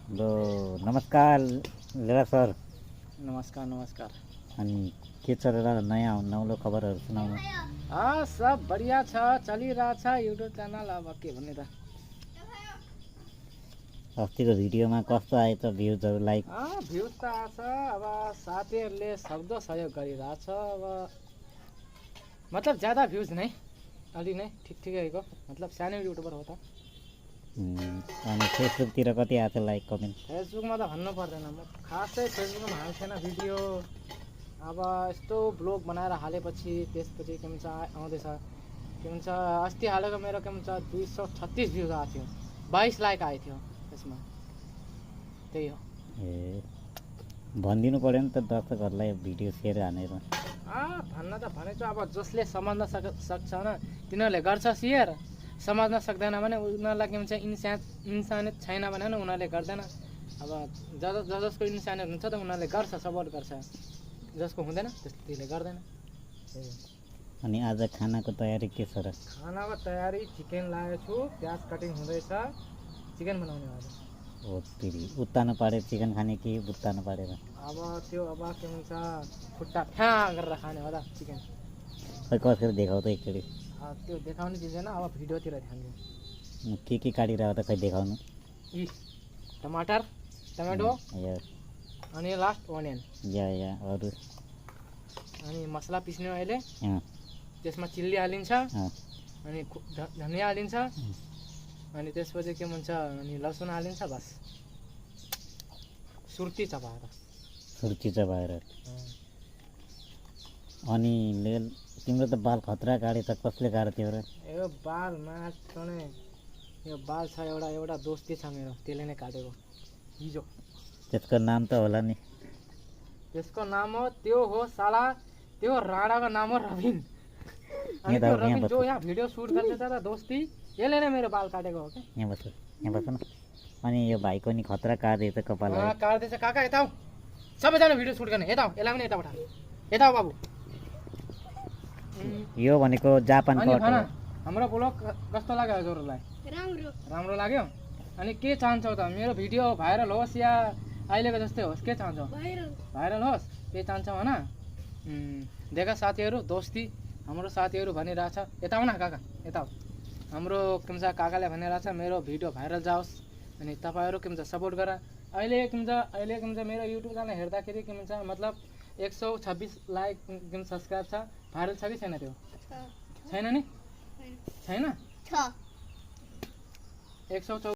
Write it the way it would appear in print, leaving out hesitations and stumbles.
लो नमस्कार लेला सर। नमस्कार नमस्कार। अनि के चलेर नयाँ नौलो खबरहरू सुनाउनु। सब बढ़िया छ, चलिरहेछ युट्युब च्यानल। अब के भन्ने त, अस्तिको भिडियोमा कस्तो आयो त भ्युजहरू लाइक? भ्युज त आछ। अब साथीहरूले सक्दो सहयोग गरिरहेछ। अब मतलब ज्यादा भ्युज नै, अलि नै ठिक ठिकैको, मतलब सानो युट्युबर हो त। अनि फेसबुकतिर कति आएको छ लाइक कमेन्ट? फेसबुकमा त भन्नु पर्दैन, म खासै फेसबुकमा हाल्थेन भिडियो। अब यस्तो ब्लग बनाएर हालेपछि त्यसपछि के भन्छ आउँदैछ, के भन्छ अस्ति हालेको मेरो के भन्छ 236 भ्युज आएको थियो, 22 लाइक आएको थियो त्यसमा। त्यही हो। ए भनिदिनु पऱ्यो नि त दर्शकहरूलाई भिडियो सेयर हानेर। भन्न त भनेछु, अब जसले समाज्न सक्छ न तिनीहरूले गर्छ सेयर, समाज्न सक्दैन भने उनीहरूलाई के भन्छ इन्सानियत छैन भने उनीहरूले गर्दैन। अब जसको इन्सानियत हुन्छ त उनीहरूले गर्छ, सपोर्ट गर्छ। जसको हुँदैन त्यसले गर्दैन। अनि आज खानाको तयारी के छ र? खानाको तयारी चिकन लागेको छु, प्याज कटिङ हुँदैछ, चिकन बनाउने आज। हो फेरि उत्तानो पारेर चिकन खाने कि बुत्तानो पारेर? अब त्यो अब के भन्छ खुट्टा फ्याँ गरेर खाने हो त चिकन। खै कसरी देखाउ त एकचोटि? त्यो देखाउने दिँदैन, अब भिडियोतिर देखाउँछु। के काटिरहेको त खै देखाउनु? यी टमाटर, टमाटो अनि लास्ट अनियन। या अरू? अनि मसला पिस्ने अहिले त्यसमा चिल्ली हालिन्छ, अनि धनियाँ हालिन्छ, अनि त्यसपछि के भन्छ अनि लसुन हालिन्छ, बस सुर्ती चबाएर। सुर्ती चबाएर। अनि तिम्रो त बाल खतरा काटे त, कसले काट्यो त्यो र? यो बाल मात्रै, यो बाल छ एउटा दोस्ती छ मेरो, त्यसले नै काटेको हिजो। त्यसको नाम त होला नि? त्यसको नाम हो, त्यो हो साला, त्यो राणाको नाम हो रविन। अनि त्यो रविन जो यहाँ भिडियो सुट गर्दैछ त दोस्ती, यसले नै मेरो बाल काटेको हो। यहाँ बस न। अनि यो भाइको नि खतरा काट्दै त कपाल? काट्दैछ काका, यता आऊ, सबैजना भिडियो सुट गर्ने, यता आऊ, यसलाई पनि यता पठा, यता आऊ बाबु। यो भनेको जापानको हो। हाम्रो ब्लग कस्तो लाग्यो हजुरहरूलाई? राम्रो लाग्यो। अनि के चाहन्छौ त, मेरो भिडियो भाइरल होस् या अहिलेको जस्तै होस्, के चाहन्छौ? भाइरल होस्, के चाहन्छौ होइन? देखा साथीहरू, दोस्ती हाम्रो साथीहरू भनिरहेछ, यता आऊ न काका, यता आऊ। हाम्रो के भन्छ काकाले भनिरहेछ मेरो भिडियो भाइरल जाओस्, अनि तपाईँहरू के भन्छ सपोर्ट गर। अहिले के भन्छ मेरो युट्युब च्यानल हेर्दाखेरि के भन्छ मतलब 126 लाइक के भन्छ सब्सक्राइब छ। भाइरल छ कि छैन? त्यो छैन नि, छैन 114